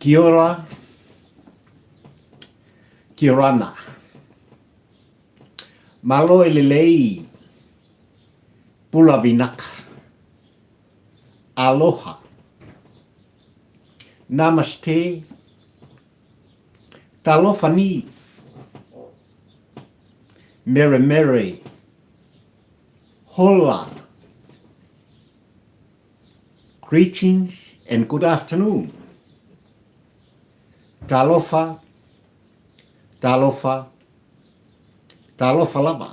Kia ora, kia orana. Malo e lelei pula vinaka. Aloha. Namaste. Talofa ni. Mere mere. Hola. Greetings and good afternoon. Talofa, talofa, talofa lava.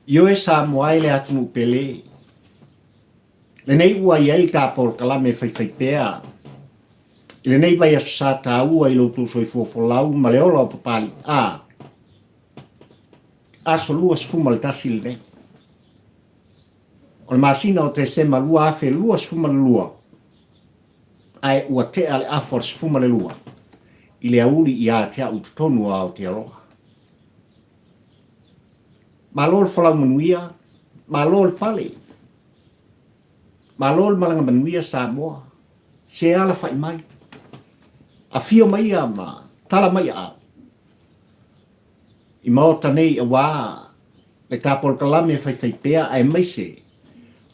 I oe Samoa e le atunuu pele. Lenei ua i ai le ta polokalame faifaipea i lenei vaiaso sa taua i lo outou soifua folau ma le ola o Papali'i a aso 21 lenei o le masina o Tesema 2022, ae ua tea le afa o le 12 i le auli ia te au i totonu o Aotearoa. Malo le folau manuia, malo le pale, malo le malaga manuia Samoa, se alafai mai, afio mai ia ma tala mai aao i maota nei auā le ta polokalame faifaipea aemaise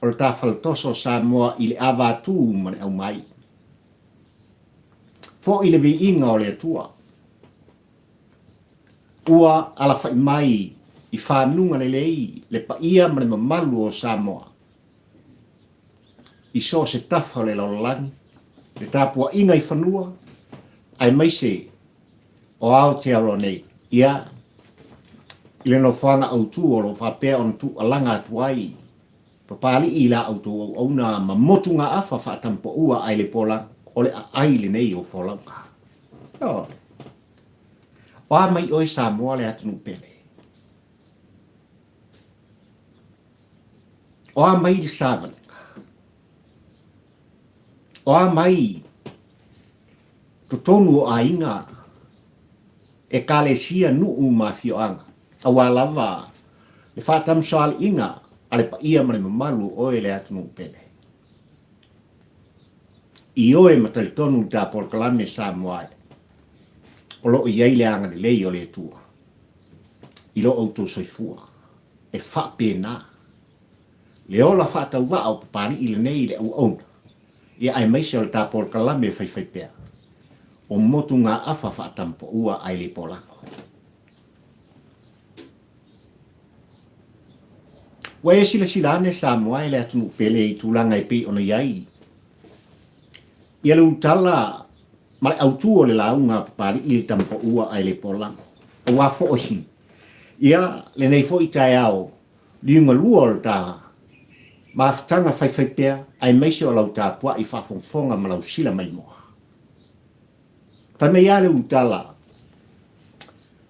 o le ta faletoso o Samoa i le avatū ma le aumai. Foʻi le viiga o le Atua. Ua alafai mai i fanuga lelei le paia ma le mamalu o Samoa i so o se tafa o le lalolagi, le tapuaiga i fanua aemaise o Aotearoa nei, ia, i le nofoaga autu o lo o faapea ona tuualaga atu ai Papali'i i la outou auauna ma motugaafa faatampoua ae le polago, o le aai lenei o folauga. Ioe. O a mai oe Samoa le atunuu pele? O a mai le savaliga? O a mai totonu o aiga, ekalesia, nuu ma afioaga, aua lava le faatamasoaliiga a le paia ma le mamalu o oe le atunuu pele. I oe ma talitonu i ta polokalame Samoa e, o lo o i ai le agalelei o le Atua i lo outou soifua, e faapena le ola faatauvaa o Papali'i lenei i le auauna, ia aemaise o le ta polokalame faifaipea o motugaafa faatampoua ae le polago. Ua e silasila ane Samoa e le atunuu pele i tulaga e pei ona i ai ia le ulutala ma le autu o le lauga a Papali'i i le Tamapaua ae le polago. Aua foi ia lenei foi taeao liugalua o le ta mafutaga faifaipea aemaise o lau tapuai faafogafoga ma lau sila maimoa. Fai mai lava le ulutala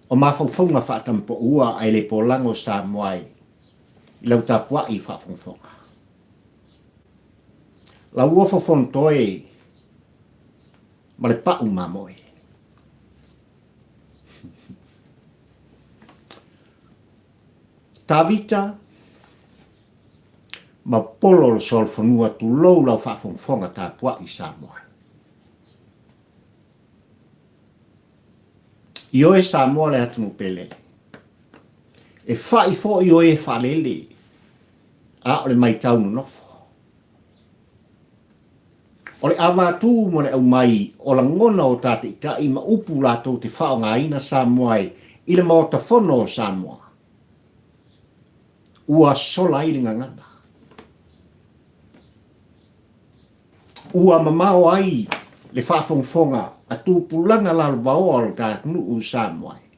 o mafaufauga faatampoua ae le polago Samoa e i lau tapuai faafogafoga. Lau ofo fonotoe ma le pa'u mamoe. Tavita ma polo le solofanua tulou lau faafogafoga tapuai Samoa. I oe Samoa le atunuu pele. E fa'i foi oe e faalele, a o le maitau nonofo. O le avatū ma le aumai o lagona o ta taitai ma upu latou te faaaogaina Samoa e i le Maota Fono o Samoa, ua sola ai le gagana. Ua mamao ai le faafogafoga a tupulaga lalovaoa o le ta atunuu Samoa e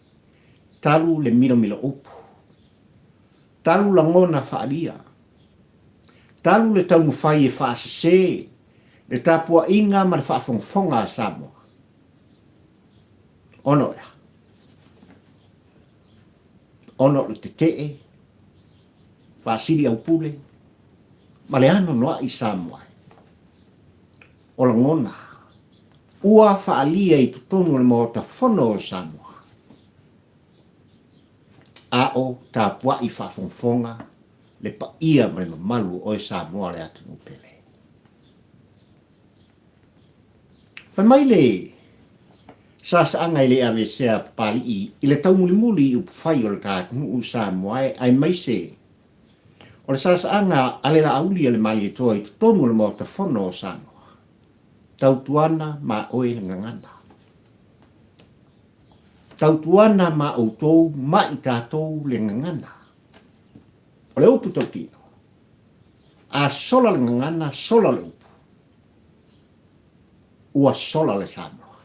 talu le milomilo upu, talu lagona faaalia, talu le taumafai e faasese le tapuaiga ma le faafogafoga a Samoa. Ona o le a? Ona o le tetee, faasili aupule, ma le anoanoai Samoa e. O lagona ua faaalia i totonu o le Maota Fono o Samoa, a o tapuai faafogafoga le paia ma le mamalu o oe Samoa le atunuu pele. Fai mai le sasaaga e le aveesea a Papalii i le taumulimuli i upufai o le ta atunuu Samoa e, aemaise o le sasaaga a le Laauli a le Malietoa i totonu o le Maota Fono o Samoa. Tautuana ma oe le gagana. Tautuana ma outou ma i tatou le gagana. O le upu tautino, a sola le gagana, sola le upu. Ua sola le Samoa.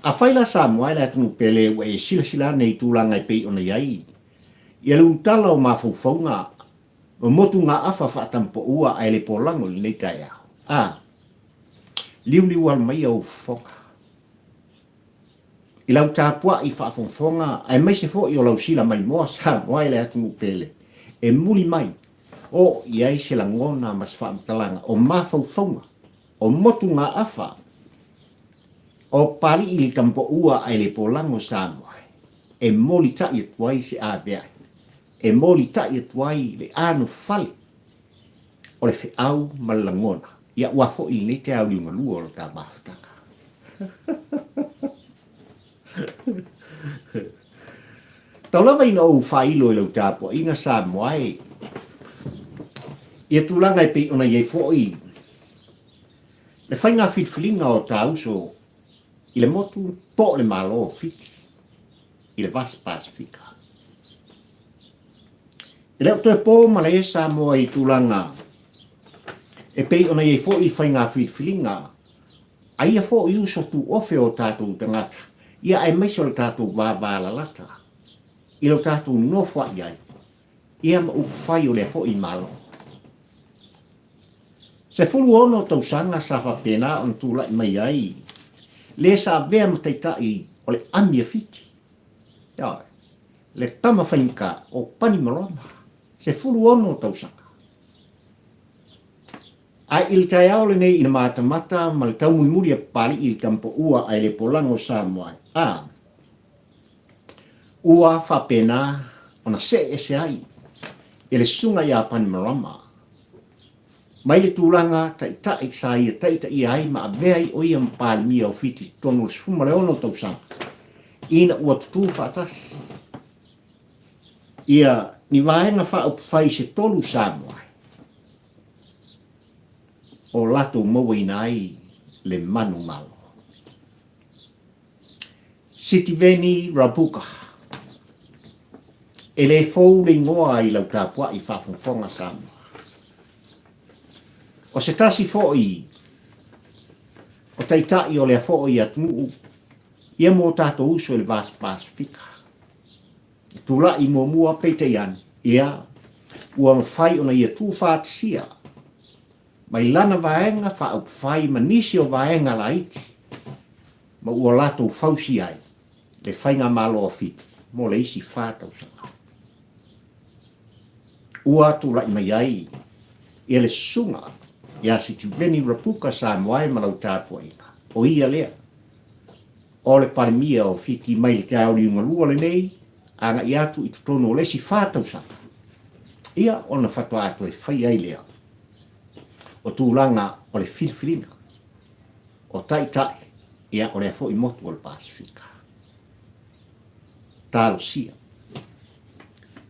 Afai la Samoa e le atunuu pele ua e silasila ane i tulaga e pei ona i ai ia le ulutala o mafaufauga ma motugaafa faatampoua ae le polago i lenei taeao, a liuliu ala mai ou fofoga i lau tapuai faafogafoga aemaise foi o lau sila maimoa Samoa e le atunuu pele e muli mai oo i ai se lagona ma se faamatalaga o mafaufauga o motugaafa o Papalii i le Tamapoua ae le polago Samoa e molitai atu ai se aveae, e molitai atu ai le anofale o le feau ma le lagona, ia ua foi i lenei taeao liugalua o le ta mafutaga. Tau lava ina ou faailo i lau tapuaiga Samoa e, ia tulaga e pei ona i ai foi le faiga filifiliga o ta uso i le motu po o le Malo o Fiti i le Vasa Pasefika. E le o toe po ma le Samoa i tulaga e pei ona i ai foi le faiga filifiliga a ia foi uso tuofe o tatou tagata, ia aemaise o le tatou vavalalata i lo tatou nofoa'i ai, ia ma upufai o lea foi Malo. 16 tausaga sa faapena ona tulai mai ai le sa avea ma taitai o le ami a Fiti, ioe, le tama faigata o Panimalama, 16 tausaga. Ae i le taeao lenei ina matamata ma le taumulimuli a Papalii i le tamapoua ae le polago o Samoa, a ua faapena ona see ese ai e le susuga ia Panimalama mai le tulaga taitai sa ia taitaia ai ma avea ai o ia ma Palemia o Fiti i totonu o le 16 tausaga ina ua tutū faatasi ia ni vaega faaupufai se tolu Samoa o latou mauaina ai le manumalo. Sitiveni Rabuka, E le fou le igoa i lau tapuai faafogafoga Samoa. O se tasi foi o taitai o lea foi atunuu ia mo tatou uso i le Vasa Pasefika. E tulai muamua peitai ane, ia, ua mafai ona ia tuufaatasia mai lana vaega faaupufai ma nisi o vaega laiti ma ua latou fausia ai le Faigamalo a Fiti mo le isi fa tausaga. Ua tulai mai ai ia le susuga ia Sitiveni Rapuka Samoae ma lau tapuaiga, o ia lea o le Palemia o Fiti mai le taeao liugalua lenei agai atu i totonu o le isi fa tausaga, ia ona faatoa toe fai ai lea o tulaga o le filifiliga o taitai, ia o lea foi motu o le Pasefika. Talosia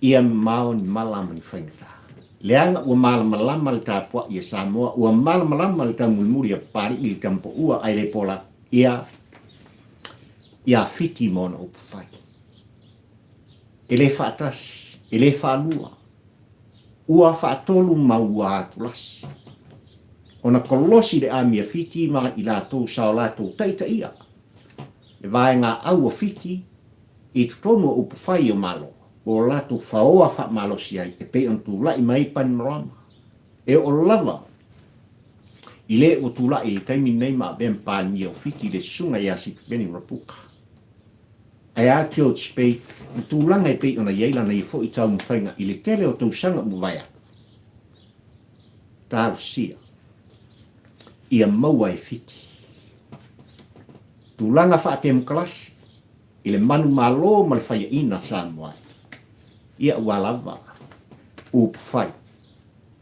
ia mamao ni mala ma ni faigata. Leaga ua malamalama le tapuai a Samoa, ua malamalama le taumulimuli a Papalii i le tamapoua ae le pola ia ia Fiti ma ona upufai. E le faatasi, e le faalua, ua faatolu ma ua atulasi. Ona kolosi le ami a Fiti ma i latou sa o latou taitaia le vaega au a Fiti i totonu o upufai o Malo, ua o latou faoa faamalosi ai e pei ona tulai mai ai Panimarama. E oo lava i le ua tulai i le taimi lenei ma avea ma Palemia o Fiti le Susuga ia Sitiveni Rabuka. Ae a George Speight le tulaga e pei ona i ai lana ia foi taumafaiga i le tele o tausaga ua mavae atu? Talosia ia maua e Fiti tulaga faatemokarasi i le manumalo ma le faiaina Samoa ia ua lava upufai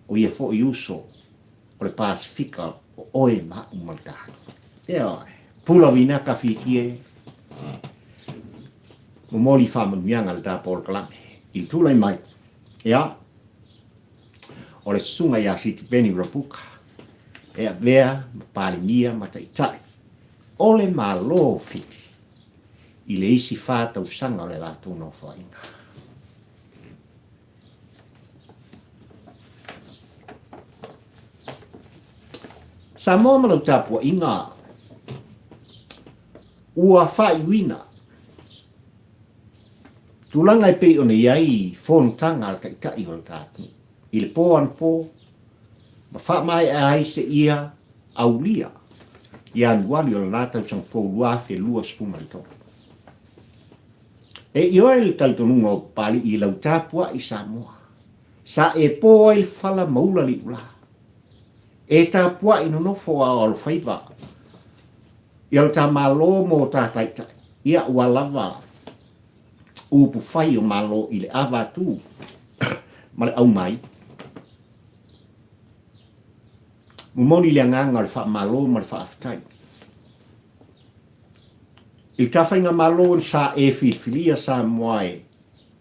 o ia foi uso o le Pasefika. O oe ma a'u ma le tatou. Ioe. Pula vina ka fitie. Momoli faamanuiaga le ta polokalame i le tulai mai. Ia, o le susuga ia Sitiveni Rabuka e avea ma Palemia ma Taitai o le Malo o Fiti i le isi fa tausaga o le latou nofoaiga. Samoa ma lau tapuaiga ua faaiuina tulaga e pei ona i ai fonotaga a le Taitai o le ta atunuu i le po anapo ma faamaea ai seia aulia Ianuali o lena tausaga fou 2023. E ioe le talitonuga o Papali'i i lau tapua'i Samoa, sa e po ai le fala ma ula le iulā. E tapua'i nonofo a o alofaiva ia lo ta Malo mo ta taitai, ia ua lava upu fai o Malo i le ava atu ma le aumai. Momoli le agaga o le faamalo ma le faafetai. I le ta faigamalo sa e filifilia Samoa e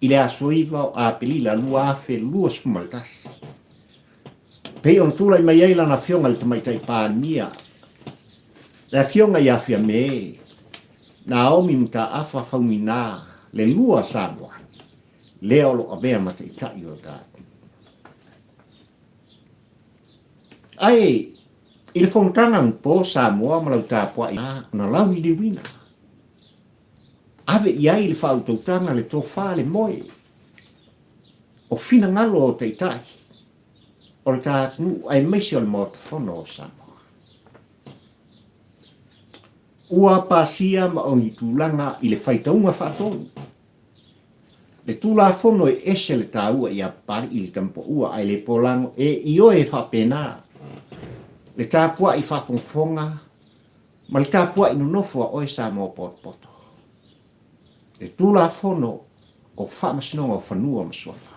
i le aso 9 o Aperila 2021. Pei ona tulai mai ai lana afioga i le Tamaitai Palemia, le afioga ia Fiame Naomi Mataafa Faumuina le lua Samoa, lea o lo o avea ma Taitai o le ta atunuu. Ae i le fonotaga anapo Samoa ma lau tapuai ona lauliliuina, ave i ai le faautautaga, le tofa, le moe o finagalo o Taitai o le ta atunuu aemaise o le Maota Fono o Samoa. Ua pasia ma o ni tulaga i le faitauga faatonu. Le Tulafono e ese le taua ia Papali'i le Tamapoua ae le polago e ioe e faapena le tapua'i faafogafoga ma le tapua'i nonofo a oe Samoa potopoto. Le Tulafono o Faamasinoga o Fanua ma Suafa.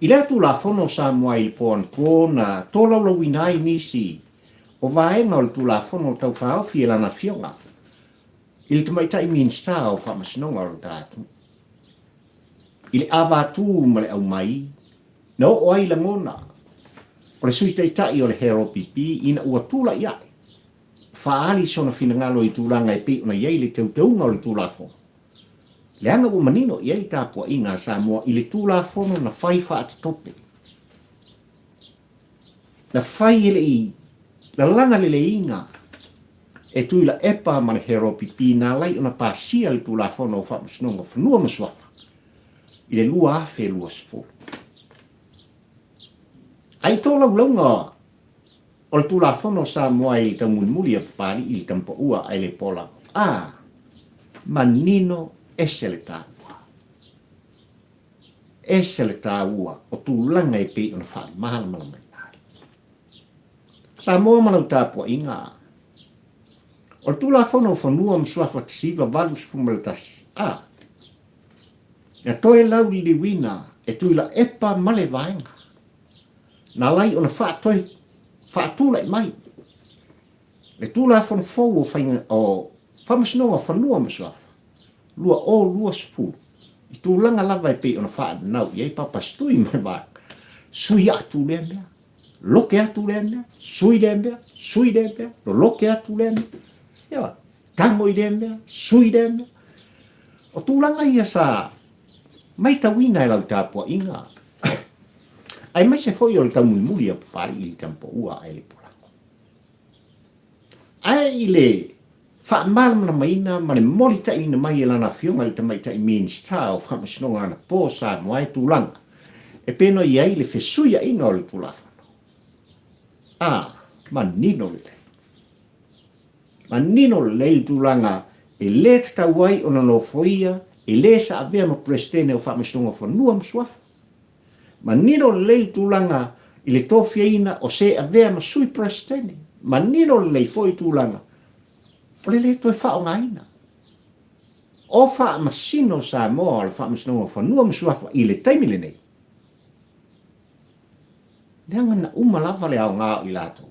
I lea Tulafono o Samoa i le po anapo na tolaulauina ai nisi o vaega o le Tulafono Tau Faaofi e lana Afioga i le Tamaitai Minisita o Faamasinoga o le ta atunuu. I le ava atu ma le aumai, na oo ai lagona o le Sui Taitai o le HRPP ina ua tulai ae faaali sona finagalo i tulaga e pei ona i ai le teuteuga o le Tulafono, leaga ua manino i ai le tapuaiga a Samoa i le Tulafono na fai faatatope. Na fai e le i lalaga leleiina e Tuilaepa ma le HRPP na alai ona pasia le Tulafono o Faamasinoga o Fanua ma Suafa i le 2020. Ae i tolaulauga o le Tulafono o Samoa i le taumulimuli a Papali'i i le Tamapaua ae le pola, a, manino ese le taua. Ese le taua o tulaga e pei ona faamalamalamaina ai. Samoa ma lau tapuaiga, o le Tulafono o Fanua ma Suafa 1981, a, na toe lauliliuina e Tuilaepa ma le Vaega, na alai ona faatoe faatulai mai le Tulafono fou o faiga o Faamasinoga o Fanua ma Suafa 2020 i tulaga lava e pei ona faanau i ai Papa Stui ma le Vaega, sui atu lea mea, loke atu lea mea, sui lea mea, sui lea mea, loloke atu lea mea, ioe, tago i lea mea, sui lea mea. O tulaga ia sa matauina e lau tapuaiga, aemaise foi o le taumulimuli a Papali'i i le Tamapoua ae le Polago. Ae i le faamalamalamaina ma le molitaiina mai e lana Afioga i le Tamaitai Minisita o Faamasinoga anapo Samoa e tulaga e pei ona i ai le fesuiaiga o le Tulafono. A, manino lelei. Manino lelei le tulaga e le tatau ai ona nofoia e le sa avea ma Peresetene o Faamasinoga o Fanua ma Suafa. Manino lelei le tulaga i le tofiaina o se avea ma Sui Peresetene. Manino lelei foi tulaga o le le toe faaaogaina o Faamasino o Samoa o le Faamasinoga o Fanua ma Suafa i le taimi lenei. Leaga na uma lava le aoga o i latou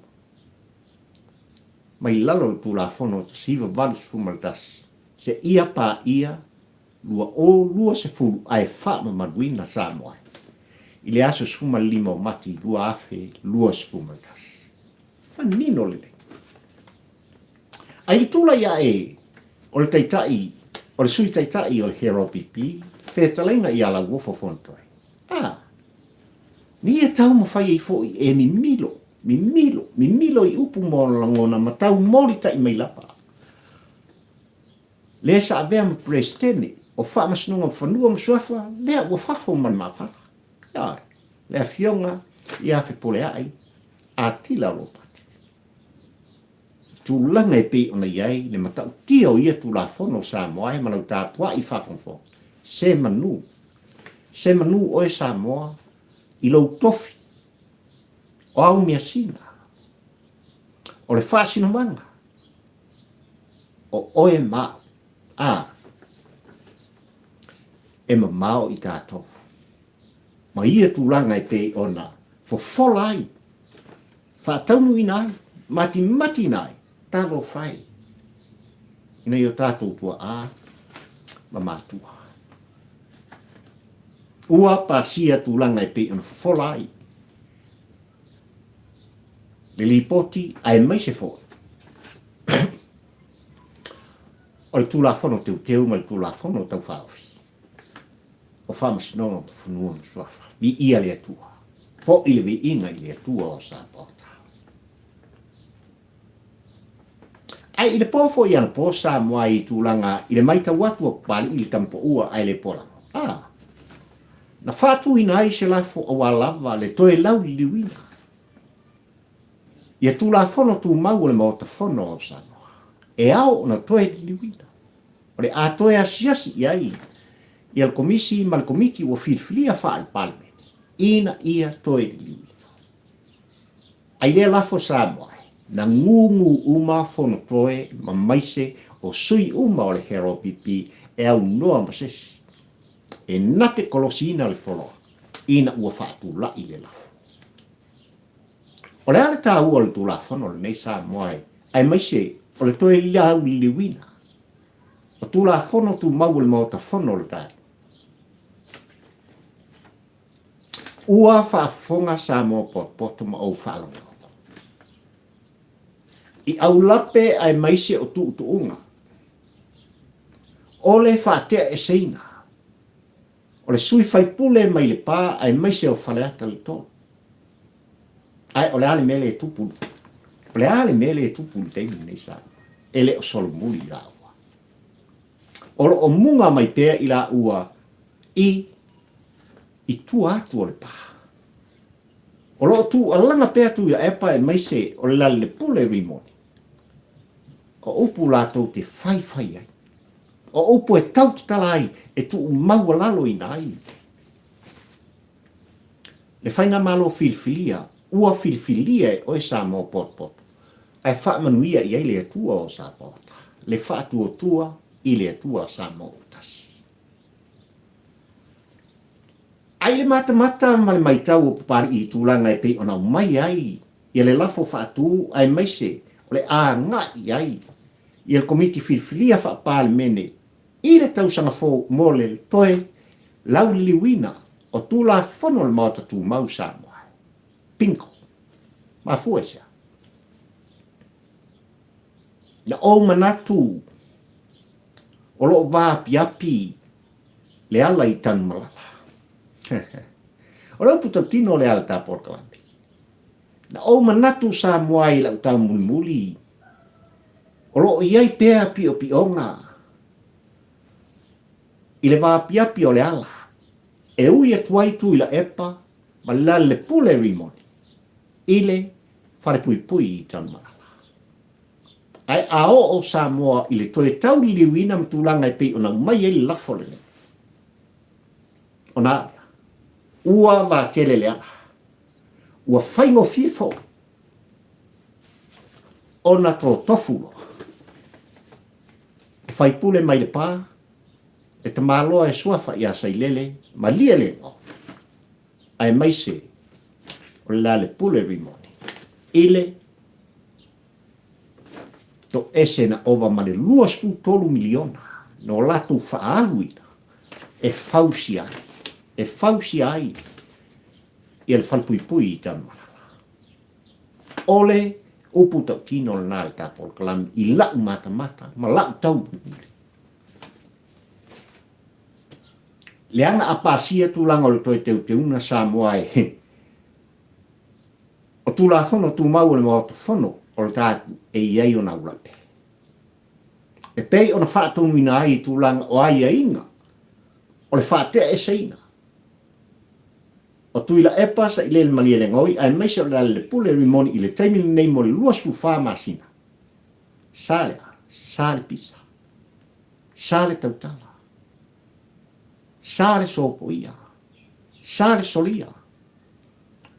mai lalo o le Tulafono 1981 seia paia 2020 ae faamamaluina Samoa i le aso 15 o Mati 2021. Manino lelei. Ae i le tulai ae o le Taitai, o le Sui Taitai o le HRPP, fetalaiga ia Lauofo Fonotoe, a, ne ia taumafai ai foi e mimilo, mimilo, mimilo i upu ma ona lagona ma taumolitai mai lava le sa avea ma Peresetene o Faamasinoga o Fanua ma Suafa, lea ua fafo ma le mafala. Ioe, le Afioga ia Fepuleai Atila Ropati. Tulaga e pei ona i ai le matautia o ia Tulafono o Samoa e ma lau tapuai faafogafoga. Se manu. Se manu oe Samoa i lou tofi o au measina, o le faasinomaga o oe ma au, a e mamao i tatou ma ia tulaga e pei ona fofola ai faataunuuina ai, matimatiina ai, talofa e i nai o tatou tuaa ma matua. Ua pasia tulaga e pei ona fofola ai le lipoti aemaise foi o le Tulafono Teuteu ma le Tulafono Tau Faaofi o Faamasinoga o Fanua ma Suafa. Viia le Atua. Foi le viiga i le Atua o Sapaota. Ae i le po foi anapo Samoa i tulaga i le maitau atu a Papali'i i le Tamapaua ae le Polago, a, na faatuina ai se lafo aua lava le toe lauliliuina ia Tulafono Tumau o le Maota Fono o Samoa, e ao ona toe liliuina. O le a toe asiasi i ai ia le Komisi ma le Komiti ua filifilia faale-Palemene ina ia toe liliuina. Ai lea lafo Samoa e, na gūgū uma Fonotoe ma maise o sui uma o le HRPP e aunoa ma sesi. E na te kolosiina le foloa ina ua faatula'i le lafo. O le a le tāua o le Tulafono lenei Samoa e, aemaise o le toe lauliliuina o Tulafono Tumau o le Maota Fono o le tatou. Ua faafofoga Samoa potopoto ma ou faalogologo i aulape aemaise o tuutuuga o le faateaeseina o le sui faipule mai Lepa aemaise o Faleata le 3. Ae o le a le mea lea e tupu? O le a le mea lea e tupu i le taimi lenei Samoa? E le o solomuli i laua. O lo o muga mai pea i laua i i tua atu o le pa. O lo o tuualaga pea Tuilaepa aemaise o le Lalelepule Rimoni. O upu latou te faifai ai. O upu e tautatala ai, e tuumaualaloina ai le Faigamalo filifilia ua filifilia e oe Samoa potopoto, ae faamanuia i ai le Atua o Sapaota, le faatuatua i le Atua Samoa ua tasi. Ae i le matamata ma le maitau o Papali'i i tulaga e pei ona aumai ai ia le lafo faatu aemaise o le agai ai ia le Komiti Filifilia Faa-Palemene i le tausaga fou mo le toe lauliliuina o Tulafono o le Maota Tumau Samoa. Bingo! Mafua i se a? Na ou manatu o lo o vaapiapi le ala i Tanumalala. O le upu tautino o le ala ta polokalame. Na ou manatu Samoa i lau taumulimuli, o lo o i ai pea piopioga i le vaapiapi o le ala e ui atu ai Tuilaepa ma Lalelepule Rimoni i le falepuipui i Tanumalala. Ae a oo Samoa i le toe tauliliuina ma tulaga e pei ona aumai ai le lafo lenei, ona a lea, ua vatele le ala, ua faigofie foi ona totofu loa e faipule mai Lepa, le tamaloa e suafa ia Sailele, malie le igoa, aemaise O le Lealepule Rimoni i le toese na ova ma le 23 miliona no latou faaaluina e fausia ai, e fausia ai ia le falepuipui i Tanumalala. O le upu tautino lena i le ta polokalame i la'u matamata ma la'u tau mulimuli. Leaga a pasia tulaga o le toe teuteuga Samoa e o Tulafono Tumau o le Maota Fono o le ta e i ai ona aulape. E pei ona faatonuina ai i tulaga o aiaiga o le faateaeseina o Tuilaepa Sailele Malielegaoi aemaise o Lealailepule Rimoni i le taimi lenei mo le 24 masina. Sa le a? Sa le pisa. Sa le tautala. Sa le sopoia. Sa le solia.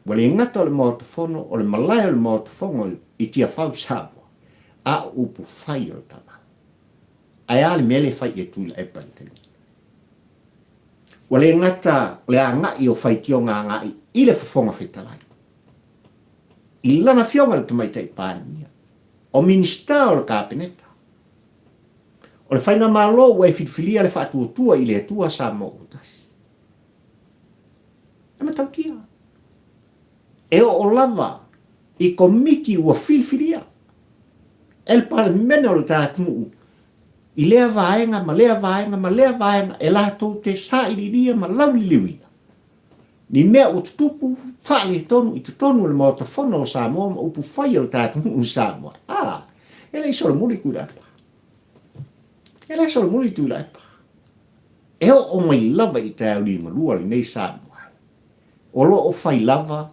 Ua le gata o le Maota Fono, o le malae o le Maota Fono i Tiafau Samoa, a o upu fai o le tama. Ae a le mea lea e fai i e Tuilaepa i le taimi? Ua le gata o le agai o faitioga agai i le Fofoga Fetalai, i lana Afioga i le Tamaitai Palemia, o Minisita o le Kapeneta, o le Faigamalo ua e filifilia le faatuatua i le Atua Samoa ua tasi. E matautia. E oo lava i komiti ua filifilia e le Palemene o le ta atunuu i lea vaega ma lea vaega ma lea vaega e latou te sailiilia ma lauliliuina ni mea ua tutupu faaletonu i totonu o le Maota Fono o Samoa ma upu fai o le ta atunuu i Samoa. A, e le i solomuli Tuilaepa. E le solomuli Tuilaepa. E oo mai lava i le taeao liugalua lenei Samoa, o lo o fai lava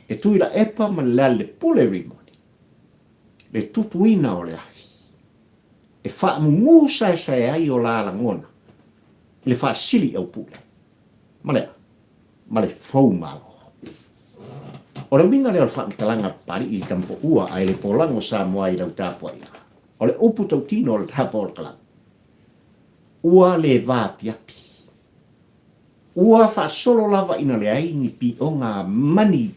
e Tuilaepa ma Lealailepule Rimoni le tutuina o le afi e faamumu saesae ai o la lagona i le faasili aupule ma le a? Ma le fou malo. O le uiga lea o le faamatalaga a Papalii i Tamapoua ae le polago Samoa i lau tapuaiga. O le upu tautino o le tapa o le kalamu, ua le vaapiapi. Ua faasolo lava ina leai ni pioga mani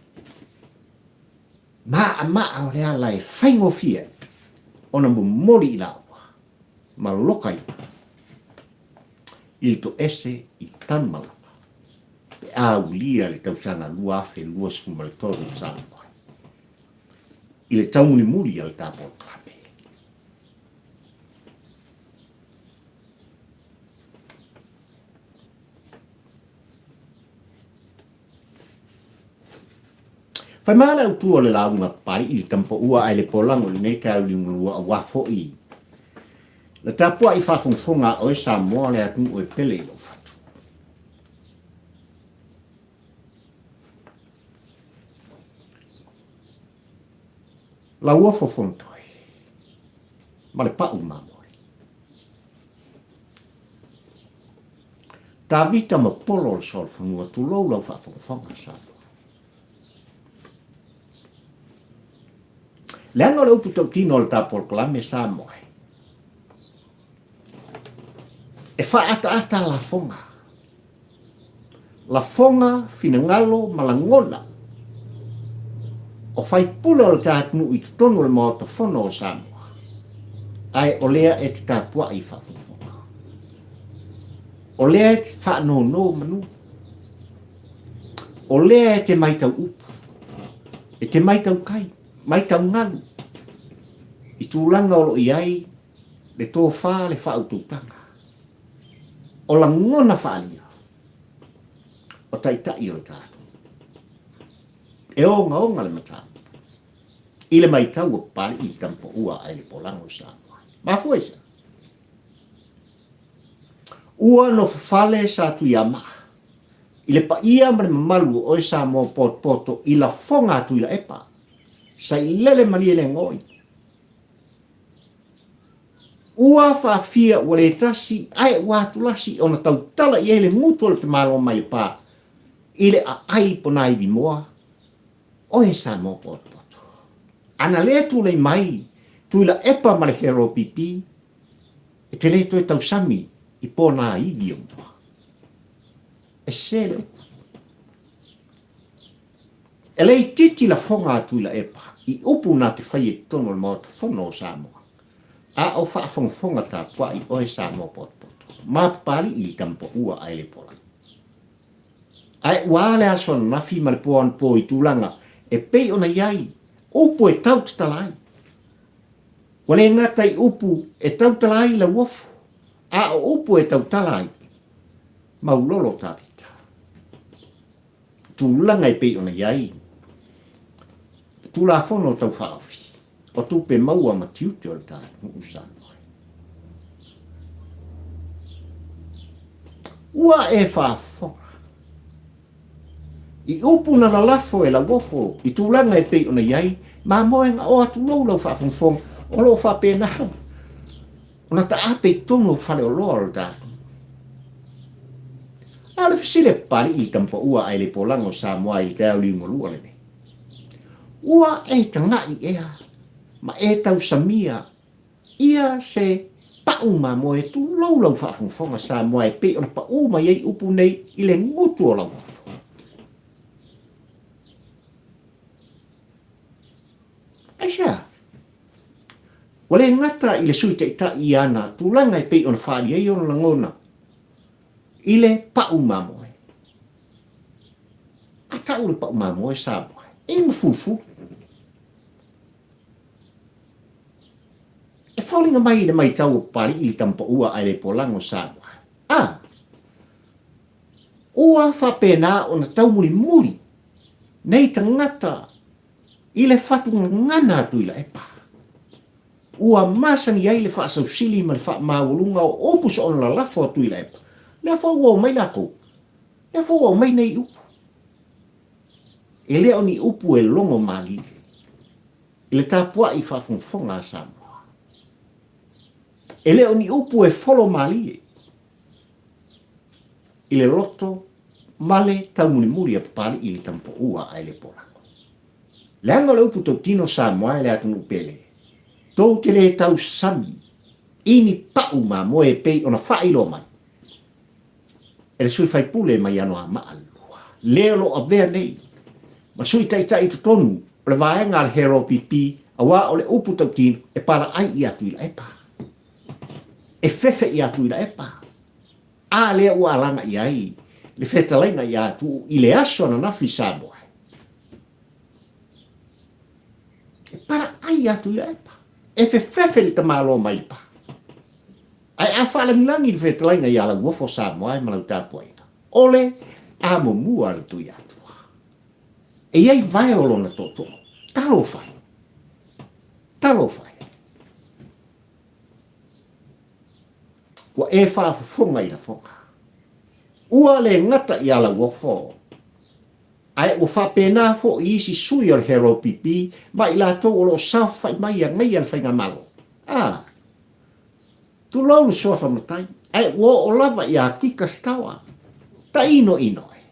Maʻamaʻa o le ala e faigofie ai ona momoli i lāua ma loka ihola i le toese i Tanumalala pe a aulia le tausaga 2023 i Samoa i le taumulimuli a le ta polokalame. Fai mai le autu o le lauga pai i le tamapaua ae le polago i lenei taeao liugalua aua foi le tapuai faafogafoga a oe Samoa le atunuu e pele i lou fatu. Lauofo Fonotoe ma le pau mamoe. Tavita ma Polo o le Solofanua, tulou lau faafogafoga Samoa. Leaga o le upu tautino o le ta polokalame Samoa e faaataata lafoga Lafoga, finagalo ma lagona o faipule o le ta atunuu i totonu o le Maota Fono o Samoa, ae o lea e te tapuai i faafogafoga. O lea e te faanono manu. O lea e te maitau upu, e te maitau kai, maitau galu i tulaga o lo o i ai le tofa, le faautautaga. O lagona faaalia o taitai o le tatou. E ogaoga le mataupu i le maitau o Papalii i le tamapaua ae le polago i Samoa. Mafua i se a? Ua nofofale sa Tuiamaa i le paia ma le mamalu o oe Samoa potopoto i lafoga a Tuilaepa, sailele malie le goi. Ua faafia ua le tasi ae ua atulasi ona tautala i ai le gutu o le tamaloa mai le pa i le aai ponaivi moa, oe Samoa potopoto. Ana le tulei mai Tuilaepa ma le Hero PP, e te le toe tausami i ponaivi o mua. E sē le upu. E le itiiti lafoga a Tuilaepa i upu na te faia i totonu o le Maota Fono o Samoa, a o faafogafoga tapuai oe Samoa potopoto, ma Papali'i i Tamapaua ae le Pola. Ae ua a le aso ananafi ma le po anapo i tulaga e pei ona i ai upu e tau tatala ai. Ua le gata i upu e tautala ai lauofo, a o upu e tautala ai maulolo Tavita. Tulaga e pei ona i ai le Tulafono Tau Faaofi o Tupe Maua ma Tiute o le Tatunuu Samoa. Ua e faafofoga i upu na lalafo e lauofo i tulaga e pei ona i ai mamoe gaoa tulou lau faafogafoga o lo o faapena ona taape i totonu o faleoloa o le tatou. A o le fesili a Papali'i i Tamapaua ae le polaga o Samoa i le taeao liugalua lenei, Ua e taga'i ea ma e tausamia ia se pa'u mamoe tulou lau faafogafoga Samoa e pei ona pa'u mai ai upu nei i le gutu o lau ofo? Aisea? Ua le gata i le Sui Taitai i ana tulaga e pei ona faaali ai ona lagona i le pa'u mamoe. A ta'u le pa'u mamoe Samoa, e ma fulufulu. E foliga mai i le maitau o Papali'i le tamapaua ae le polaga o Samoa. A! Ua faapena ona taumulimuli nei tagata i le fatugagana a Tuilaepa. Ua masani ai le faasausili ma le faamaualuga o upu soona lalafo a Tuilaepa, lea foi ua omai lakou, lea foi ua aumai nei upu. E le o ni upu e logo malie i le tapuai faafogafoga a Samoa. E le o ni upu e folo malie i le loto ma le taumulimuli a Papali'i i le tamapaua ae le polago. Leaga o le upu tautino Samoa e le atunuu pele, tou te le tausami i ni pa'u mamoe e pei ona faailoa mai e le sui faipule mai Anoamaa 2, le o lo o avea nei ma sui taitai i totonu o le vaega a le HRPP aua o le upu tautino e palaai ia Tuilaepa, e fefe ia Tuilaepa. A lea ua alaga i ai le fetalaiga ia Tuuu i le aso ananafi Samoa. E palaai ia Tuilaepa, e fefefe le tamaloa mai le pa. Ae a faalagilagi le fetalaiga ia Lauofo Samoa ma lau tapuaiga, o le amomua a le Tuiatua. E i ai vae o lona tootoo. Talofa e! Talofa e! Ua e faafofoga i lafoga. Ua le gata ia Lauofo, ae ua faapena foi i isi sui o le HRPP ma i latou o lo o saofafai mai e agaia le Faigamalo. A! Tulou le suafa matai, ae ua oo lava ia Kika Sitawa. Tainoino e!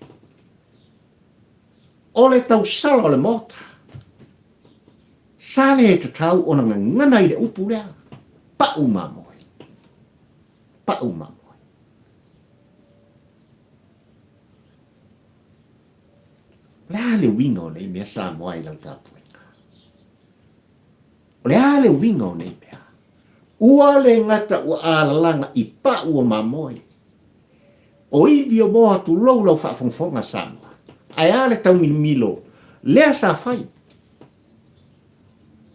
O le tausala o le Maota. Sa le tatau ona gagana i le upu lea, pa'u mamoe. Pa'u mamoe. O le a le uiga o nei mea Samoa i lau tapuaiga? O le a le uiga o nei mea? Ua le gata ua alalaga i pa'u o mamoe. O ivi o moa tulou lau faafogafoga Samoa. Ae a le taumilomilo lea sa fai?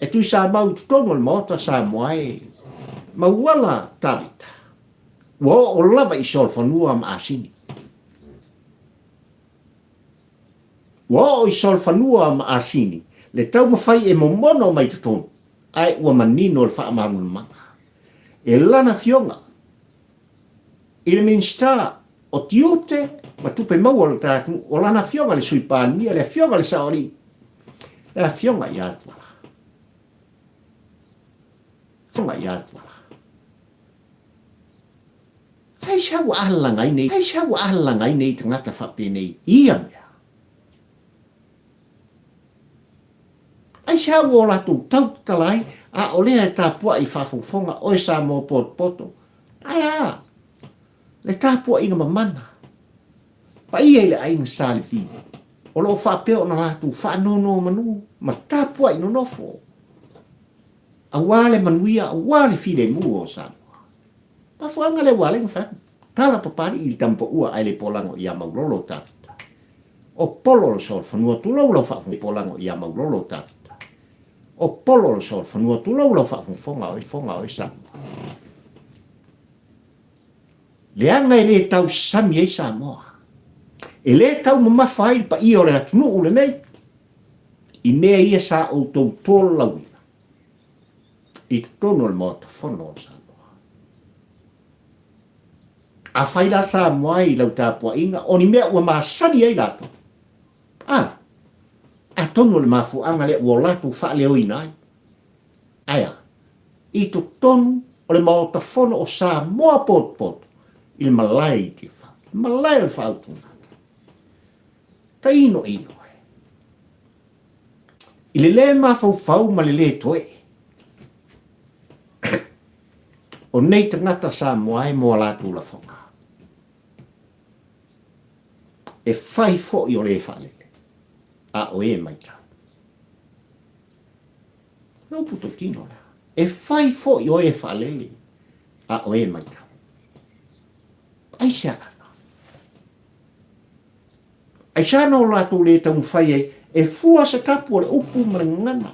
E Tuisamau i totonu o le Maota Samoa e mauala Tavita. Ua oo lava i Solofanua ma Asini. Ua oo i Solofanua ma Asini le taumafai e momono mai totonu, ae ua manino le faamalamalamaga e lana afioga i le Minisita o Tiute ma Tupe Maua o le ta atunuu, o lana afioga le Sui Palemia, le afioga le Saoalii, le afioga ia Tuala. Afioga ia Tuala. Aisea ua alalaga ai nei, aisea ua alalaga ai nei tagata faapenei i ia mea? Aisea ua o latou tau tatala ai, a o lea e tapuai i faafogafoga oe Samoa potopoto? Ae a le tapuaiga mamana, paia i le aiga Sa Levi. O lo o faapea ona latou faanonomanu ma tapuai nonofo aua le manuia, aua le filemu o Samoa. Mafuaaga lea ua ala ai ona fai atu, Tala Papalii i le tamapaua ae le polago ia Maulolo Tavita. O Polo le solofanua tulou lau faafogafoga polago ia Maulolo Tavita. O Polo le solofanua tulou lau faafogafoga oe foga oe Samoa. Leaga e le tausami ai Samoa. E le taumamafa ai le paia o le atunuu lenei i mea ia sa outou tolaulauina i totonu o le Maota Fono o Samoa. Afai la Samoa i lau tapuaiga, o ni mea ua masani ai latou, a, atonu o le mafuaaga lea ua latou faaleoina ai. Ae a? I totonu o le Maota Fono o Samoa potopoto i le malae i Tiafau, le malae o le faautugatagi. Tainoino e. I le lē mafaufau ma le lē toe. O nei tagata Samoa e mo a latou lafoga. E fai foi o lē faalele, a o e maitau. Le upu tautino lea. E fai foi o e faalele, a o e maitau. Aisea lava? Aisea na o latou le taumafai ai e fua se tapu o le upu ma le gagana?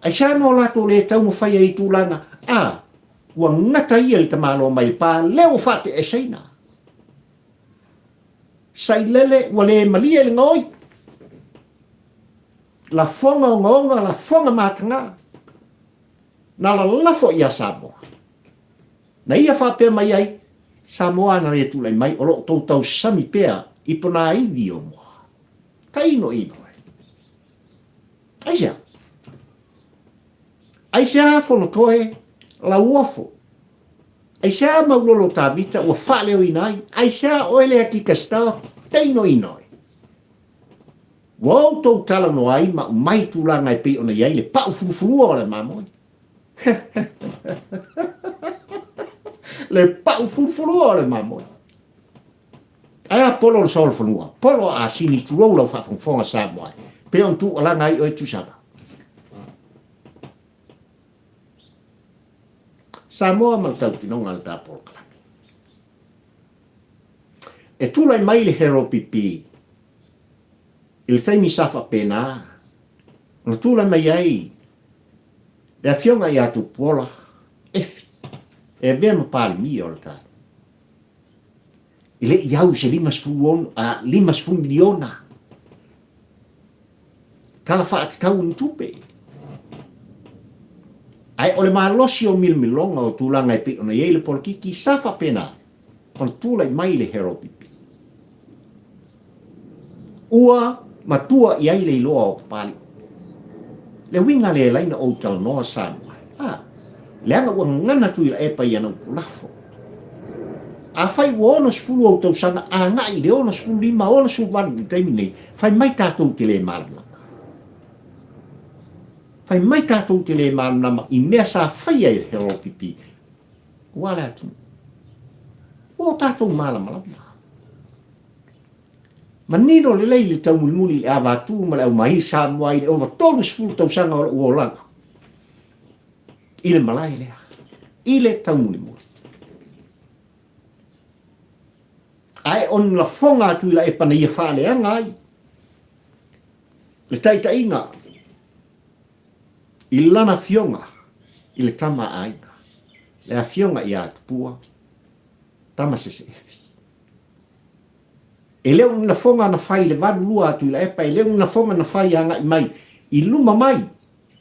Aisea na o latou le taumafai ai i tulaga, a, ua gata ia i le tamaloa mai le pa, lea ua faateeseina. Sailele ua le malie le gaoi. Lafoga ogaoga, lafoga mataga. Na lalafo ia Samoa. Na ia faapea mai ai, Samoa ana le tulai mai, o lo o tou tausami pea i ponaivi o mua. Tainoino e. Aisea? Aisea Fonotoe Lauofo? Aisea Maulolo Tavita ua faaleoina ai? Aisea oe lea Kikastao tainoino e? Ua outou talanoa ai ma aumai tulaga e pei ona i ai le pau fulufulua o le mamoe. Le pau fulufulua o le mamoe. Ae a polo le solofanua, polo a asini tulou lau faafogafoga Samoa e pei ona tuualaga ai oe Tuisala. Samoa ma le tautinoga a le ta polokalame. E tulai mai le Hero PP i le taimi sa faapena ona tulai mai ai le afioga ia Tupuola Efi e avea ma Palemia o le tatou. E le i au i se 56, a, 50 miliona tala faatatau i ni tupe. Ae o le malosi o milomiloga o tulaga e pei ona i ai le polokiki sa faapena ona tulai mai le Harold PP. Ua matua i ai le iloa o Papalii. Le uiga lea e laina ou talanoa Samoa, a, leaga ua gagana Tuilaepa i ana upu lafo. Afai ua 60 ou tausaga agai i le 65, 68 i le taimi nei, fai mai tatou te le malamalama. Fai mai tatou te le malamalama i mea sa faia e le Harold PP. Ua le atunuu. Ua o tatou malamalama. Manino lelei le taumulimuli i le ava atu ma le aumai Samoa i le ova 30 tausaga o lou olaga i le malae lea, i le taumulimuli. Ae o ni lafoga atu i laepa na ia faaleaga ai le taitaiga i lana afioga i le tama a aiga, le afioga ia Tupua Tamaseseefi. E le o ni lafoga na fai i le 82 a Tuilaepa, e le o ni lafoga na fai agai mai i luma mai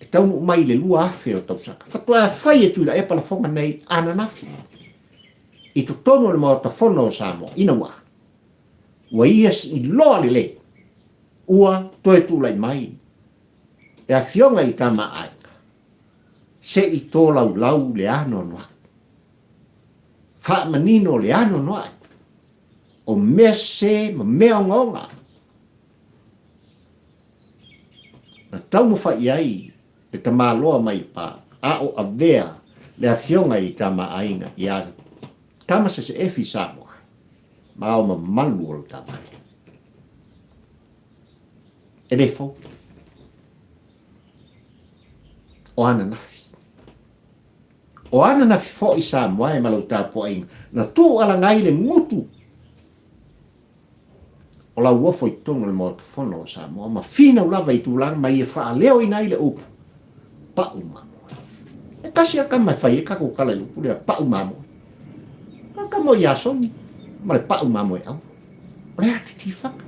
e taunuu mai i le 2000 o tausaga. Faatoa fai e Tuilaepa lafoga nei ananafi i totonu o le Maota Fono o Samoa, ina ua ua ia iloa lelei ua toe tulai mai le afioga i le tama a aiga se i tolaulau le anoanoai, faamanino le anoanoai o mea sese ma mea ogaoga na taumafai i ai le tamaloa mai pa a o avea le afioga i le tama a aiga ia Tamaseseefi Samoa ma ao mamalu o le tama. E le fou. O ananafi. O ananafi foi Samoa e ma lau tapuaiga na tuualaga ai le gutu o lauofo i totonu o le Maota Fono o Samoa ma finau lava i tulaga ma ia faaleoina ai le upu pa'u mamoe. E tasi a tama e fai ai tatou tala i le upu lea pa'u mamoe. O tama o Iasoni ma le pa'u mamoe auro. O le ati tifaga.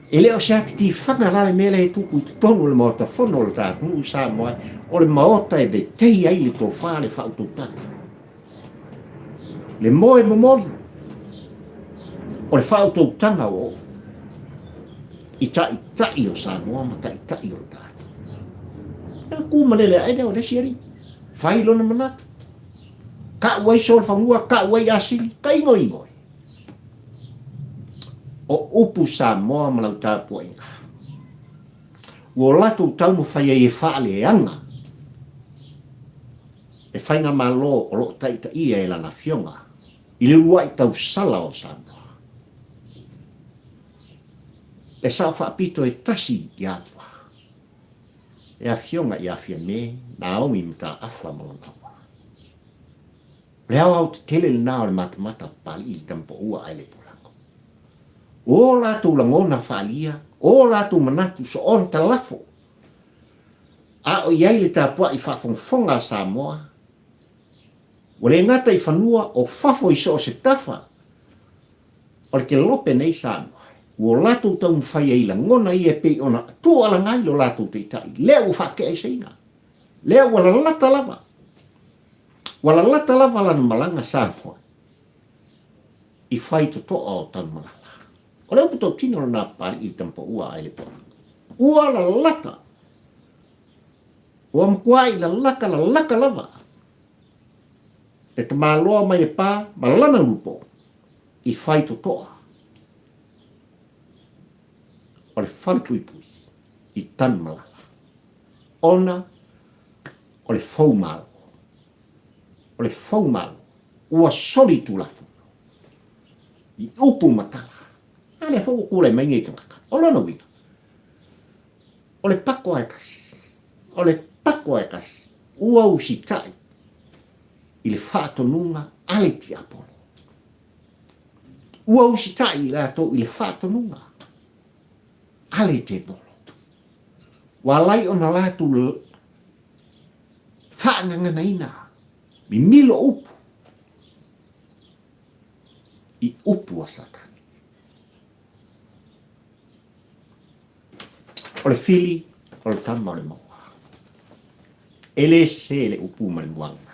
E le o se ati tifaga la le mea lea e tupu i totonu o le Maota Fono o le ta atunuu i Samoa, o le Maota e vetei ai le tofa le faautautaga. Le moe momoli o le faautautaga ua oo i taitai o Samoa ma taitai o le tatou. E ku ma lele ae lea o le isi alii. Fai lona manatu. Ka'u ai solofanua, ka'u ai asili, ka igoigo ai. O upu Samoa ma lau tapuaiga. Ua o latou taumafai ai e faaleaga le faigamalo o lo o taitaia e lana afioga i le uluai tausala o Samoa. Le sao faapito e tasi ia Atua, le afioga ia Fiame Naomi Mataafa ma lona ua. O le aoaotetele lena o le matamata a Papali'i i le tamapoua ae le polago. O latou lagona faaalia, o latou manatu soona talafo, a o i ai le tapuai faafogafoga a Samoa, ua le gata i fanua o fafo i so o se tafa o le kelope nei Samoa, ua o latou taumafai ai i lagona ia e pei ona tuualaga ai lo latou taitai, lea ua faate'eseina, lea ua lalata lava, ua lalata lava lana malaga Samoa i faitotoa o Tanumalala. O le upu tautino lena a Papali'i i le tamapaua a Elepola. Ua lalata! Ua matuai lalata lalata lava le tamaloa mai le pa ma lana ulupo i faitotoa o le falepuipui i Tanumalala ona o le fou malo. O le fou malo ua soli Tulafono i upu ma tala. A lea foi ua tulai mai nei tagata. O lona uiga, o le pako a e tasi, o le pako a e tasi, ua usitai i le faatonuga a le tiapolo. Ua usitai i latou i le faatonuga a le tepolo. Ua alai ona latou faagaganaina mimilo upu i upu a Satani. O le fili o le tama o le maua. E le sese le upu ma le muagagana.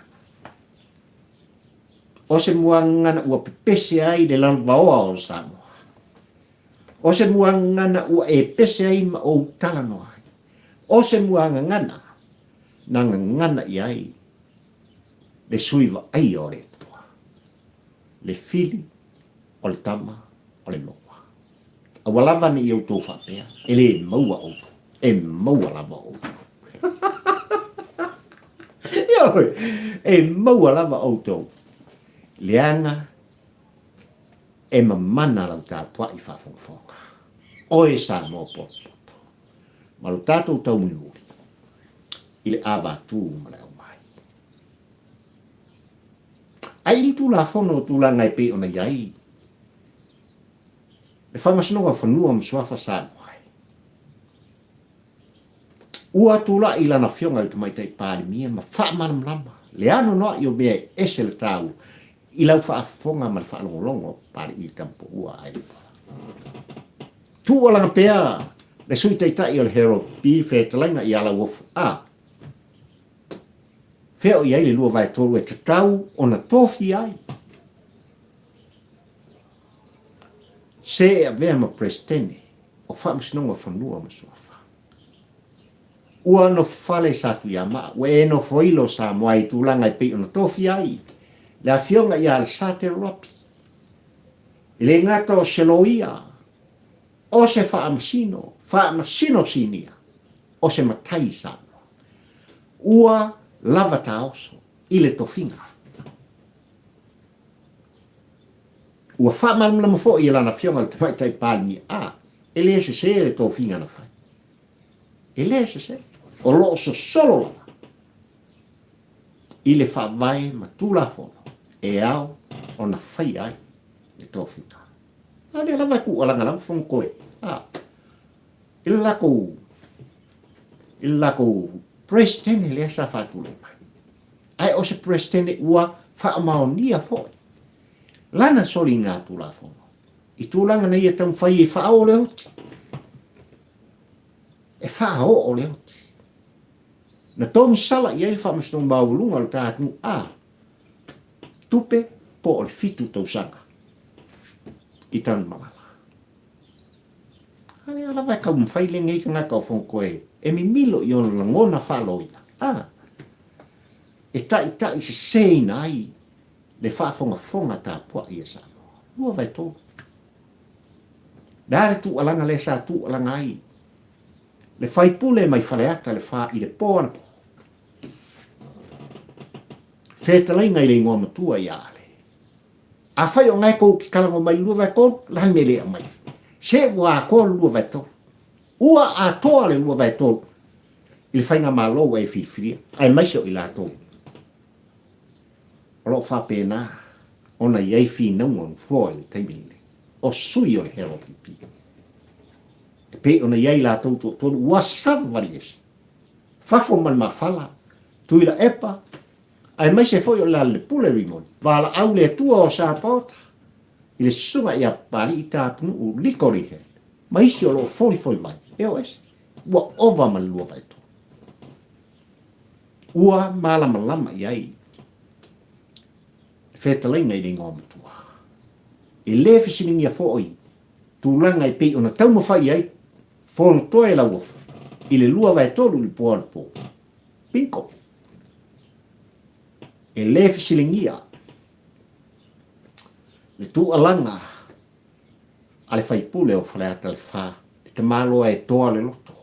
O se muagagana ua pepese ai le lalovaoa o Samoa. O se muagagana ua e pese ai ma ou talanoa ai. O se muagagana na gagana i ai le sui vaaia o le Atua, le fili o le tama o le maua. A ua lava ne i outou faapea, e le maua outou, e maua lava outou. Ioe, e maua lava outou, leaga e mamana lau tapuai faafogafoga. Oe Samoa potopoto, ma lo tatou taumulimuli i le avatū ma le aumai. Ai i le Tulafono o tulaga e pei ona i ai le Faamasinoga o Fanua ma Suafa Samoa, ua tulai lana Afioga i le Tamaitai Palemia ma faamalamalama le anoanoai o mea e ese le taua i lau faafofoga ma le faalogologo a Papali'i le Tamapoua a Elipola. Tuualaga pea le Sui Taitai o le Herald P. Fetalaiga ia Lauofo A. Fea o i ai le 2/3 e tatau ona tofia ai se e avea ma Peresetene o Faamasinoga o Fanua ma Suafa. Ua nofofale Satuiamaa, ua e nofoilo Samoa i tulaga e pei ona tofia ai le Afioga ia Alesate Lopi. E le gata o se loia, o se faamasino, faamasino sinia, o se matai Samoa. Ua lava taoso i le tofiga. Ua faamalamalama foi e lana Afioga i le Tamaitai Palemia a. E le sesē le tofiga na fai. E le sesē. O lo o sosolo lava i le faavae ma Tulafono e ao ona faia ai le tofiga. A o lea lava e tuualaga lava Fonotoe a i le latou i le latou Peresetene lea sa faatulai mai. Ae o se Peresetene ua faamaonia foi lana soliga Tulafono i tulaga na ia taumafai e faaoo le oti. E faaoo le oti. Na togisala i ai le Faamasinoga Maualuga o le ta atunuu a tupe po o le 7 tausaga i Tanumalala. A lea lava e taumafai lenei tagata o Fonotoe e mimilo i ona lagona faaloia, a e taitai seseina ai le faafogafoga tapuai a Samoa. 2/3. Le a le tuualaga lea sa tuualaga ai le faipule mai Faleata le fa i le po anapo? Fetalaiga i le igoa matua ia Ale. Afai o ngae kou ki kalago mai le 2/3, la le mea le aumai. Se ua atoa le 2/3. Ua atoa le 2/3 i le faigamalo ua e filifilia, aemaise o i latou o lo o faapena ona i ai finauga o Nofoa i le taimi lenei, o sui o le HLPP. E pei ona i ai latou toatolu ua savavali ese, fafo ma le mafala, Tuilaepa, aemaise foi o Lealailepule Rimoni, valaau le Atua o Sapaota i le susuga ia Papalii Tapunuu Liko Lihe ma isi o lo o folifoli mai e o ese, ua ova ma le 2/3. Ua malamalama i ai le fetalaiga i le igoa matua. E le fesiligia foi tulaga e pei ona taumafai ai Fonotoe Lauofo i le 2/3 i le po anapo. Bingo! E le fesiligia le tuualaga a le faipule o Faleata le Fa, le tamaloa e toa le loto.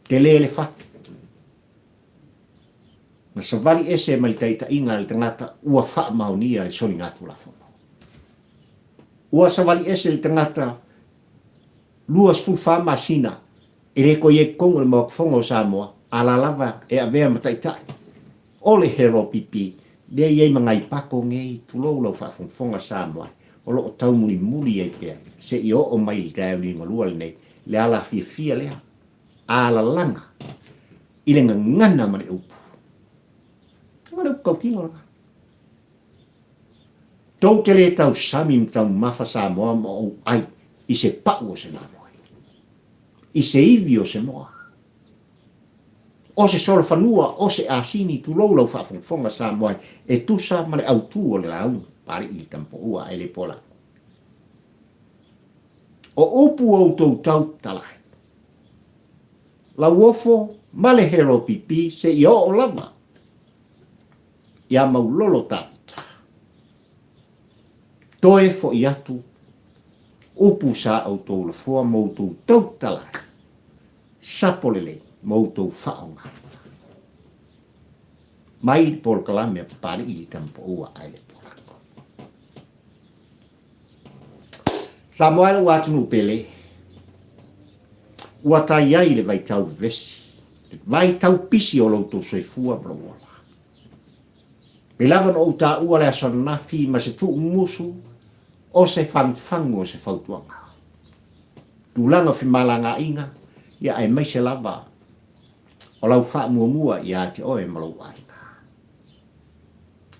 Tele le fatu. Na savali ese mai le taitaiga a le tagata ua faamaonia e soligatulafono. Ua savali ese le tagata 24 masina e le toe i ai i totonu o le Maota Fono o Samoa, a la lava e avea ma taitai o le HLPP, lea e i ai ma nai pako nei, tulou lau faafogafoga Samoa, o lo o taumulimuli ai pea seia oo mai i le taeao liugalua lenei le ala fiafia lea a lalaga i le gagana ma le upu. O le upu tautino lena. Tou te le tausami ma taumafa Samoa ma ou ai i se pau o se mamoe, i se ivi o se moa, o se solofanua, o se asini, tulou lau faafogafoga Samoa e tusa ma le autu o le lauga Papalii i le Tamapoua ae le Pola. O upu o outou tautala ai, Lauofo ma le HLPP seia oo lava ia Maulolo Tavita. Toe foi atu upu sa outou lafoa ma outou tautala ai, sapo lelei ma outou faaaoga mai le polokalame a Papalii i le Tamapoua ae le Polako. Samoa e lou atunuu pele, ua tai ai le vaitau vevesi, le vaitau pisi o lo outou soifua ma lou ola. Pei lava ona ou taua le aso ananafi ma se tuumusu o se fagufagu o se fautuaga. Tulaga o femalagaaiga, ia aemaise lava o lau faamuamua ia te oe ma lou aiga.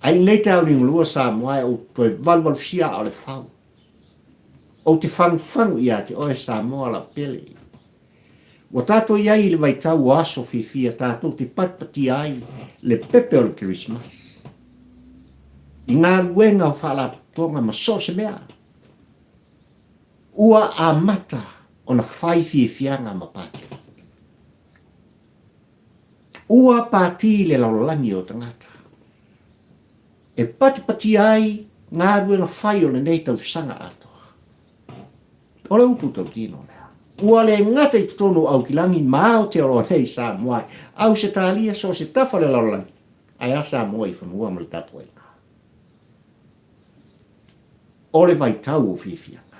Ae i lenei taeao liugalua Samoa e ou toe valuvalusia a o le fau. Ou te fagufagu ia te oe Samoa lau pele. Ua tatou i ai i le vaitau o aso fiafia tatou te patipatia ai le pepe o le Kerisimasi. I galuega o faalapotopotoga ma so o se mea, ua amata ona fai fiafiaga ma pati. Ua pati le lalolagi o tagata e patipatia ai galuega fai o lenei tausaga atoa. O le upu tautino lea. Ua le gata i totonu o Aukilagi ma Aotearoa nei Samoa, Ausetalia, so o se tafa o le lalolagi, ae a Samoa i fanua ma le tapuaiga. O le vaitau o fiafiaga.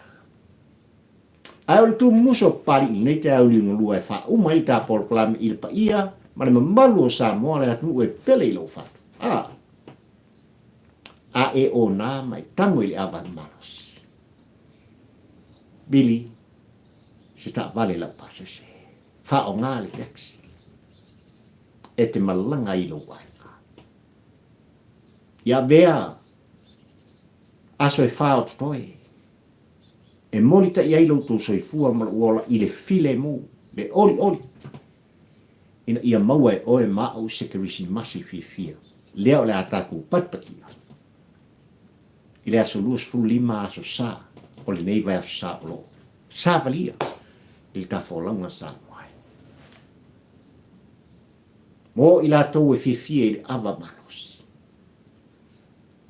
Ae o le tumumusu o Papalii i lenei taeao liugalua e faauma ai le ta polokalame i le paia ma le mamalu o Samoa le atunuu e pele i lou fatu. A! A e ona ma e tago i le ava malosi. Vili se taavale laupasese. Faaaoga le taxi e te malaga ai i lou aiga. Ia avea aso e fa o totoe e molitai ai lo outou soifua ma lou ola i le filemu, le olioli, ina ia maua e oe ma au se Kerisimasi fiafia, lea o le a tatou patipatia i le aso 25 aso Sa o lenei vaiaso sa o lo o savalia i le tafolauga Samoa ai. Mo i latou e fiafia i le ava malosi,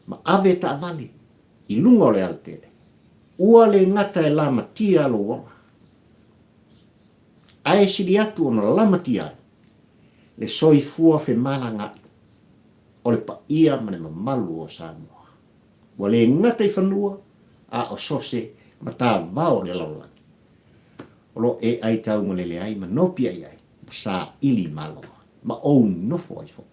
ma ave taavale i luga o le alatele, ua le gata e lamatia lou ola, ae sili atu ona lamatia ai le soifua femalagaai o le paia ma le mamalu o Samoa. Ua le gata i fanua, a o so se matavao o le lalolagi o lo o e aitaumalele ai ma nopiai ai ma saili malo ai ma ou nofo ai foi.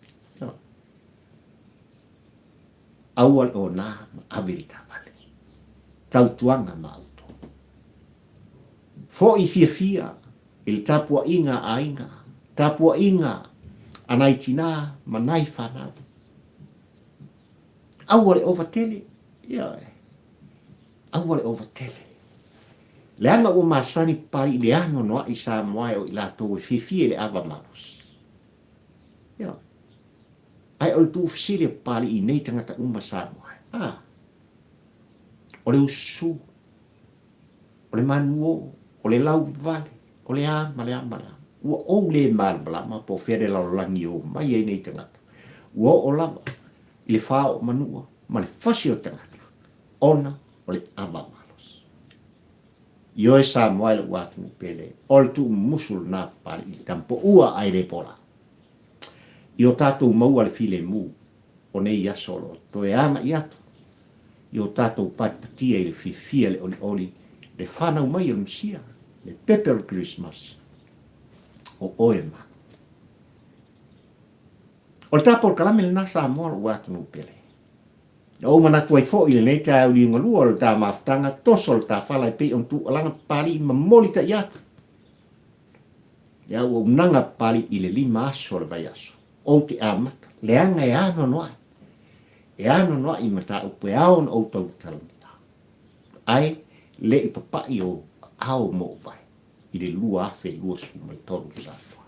Aua le ona ma ave i le taavale. Tautuaga ma outou. Foi fiafia i le tapuaiga a aiga, tapuaiga a nai tinā ma nai fanau. Aua le ova tele, ioe. Aua le ova tele. Leaga ua masani Papalii i le anoanoai Samoa e o i latou e fiafia i le ava malosi. Ioe. Ae o le tuufesili a Papalii i nei tagata uma Samoa, a, o le usu, o le manuo, o le lauvale, o le a ma le a ma le a. Ua ou le malamalama po o fea le lalolagi e omai ai nei tagata. Ua oo lava i le faaoomanua ma le fasi o tagata ona o le ava malosi. Ioe Samoa e lou atunuu pele, o le tuumumusu lena Papalii i Tampoua ae le pola. I o tatou maua le filemu o nei aso o lo o toe agai atu i o tatou patipatia i le fiafia le olioli le fanau mai o le Mesia, le pepe o le Kerisimasi, o oe ma au. O le ta polokalame lena Samoa lou atunuu pele. Na ou manatu ai foi i lenei taeao liugalua o le ta mafutaga toso o le ta fala e pei ona tuualaga Papalii ma molitai atu le auaunaga Papalii i le 5 aso o le vaiaso. Ou te amata, leaga e anoanoai, e anoanoai mataupu e ao ona ou tautalagia, ae le i papai ou aao mo ou vae i le 2023 Samoa.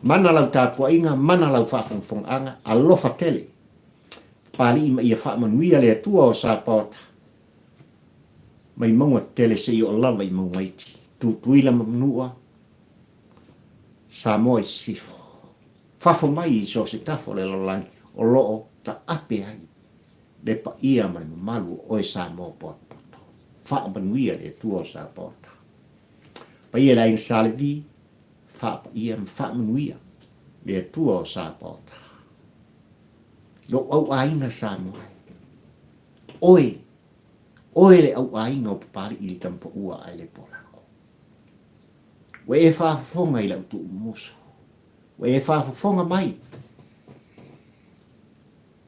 Mana lau tapuaiga, mana lau faafogafogaaga, alofa tele. Papalii ma ia faamanuia le Atua o Sapaota mai mauga tetele seia oo lava i mauga iti. Tutuila ma Manua, Samoa i Sisifo. Fafo mai i so o se tafa o le lalolagi o lo o taape ai le paia ma le mamalu o oe Samoa potopoto. Faamanuia le Atua o Sapaota. Paia i le aiga Sa Levi, faapaia ma faamanuia le Atua o Sapaota. Lou auaiga Samoa e. Oe, oe le auaiga o Papalii i le Tamapaua ae le Polago. Ua e faafofoga i lau tuumusu. Ua e faafofoga mai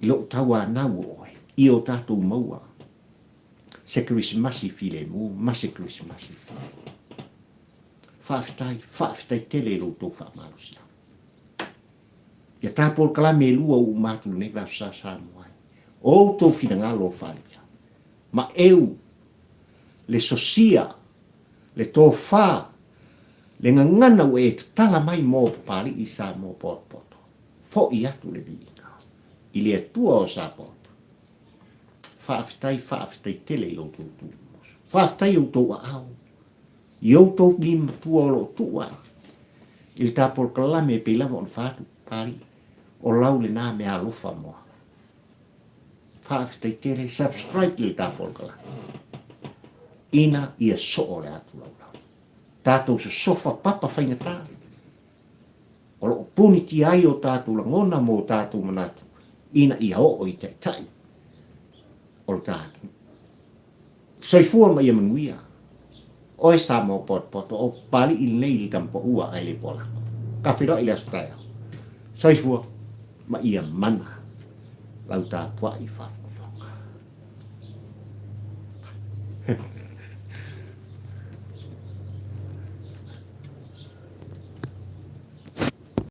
i lou tauanau o oe i o tatou maua se Kerisimasi filemu ma se Kerisimasi filemu. Faafetai, faafetai tele i lo outou faamalosiau. Ia ta polokalame e lua ua uma atu lenei vaiaso sa Samoa ai. O outou finagalo o faaalia, ma eu le sosia, le tofa, le gagana ua e tatala mai mo Papalii i Samoa potopoto. Foi atu le viiga i le Atua o Sapaota. Faafetai, faafetai tele i lo outou tuumusu. Faafetai i outou aao. I outou lima matua o lo o tuu ae i le ta polokalame e pei lava ona fai atu, Papalii, o lau lena meaalofa mo au. Faafetai tele, subscribe i le ta polokalame ina ia soo le atu laulau. Tatou sosofa papa faigata o lo o punitia ai o tatou lagona ma o tatou manatu ina ia oo i taitai o le ta atunuu. Soifua ma ia manuia. Oe Samoa potopoto, o Papali'i lenei i le tamapaua ae le polago. Ka feiloai i le aso taeao. Soifua ma ia mana lau tapuai faafogafoga.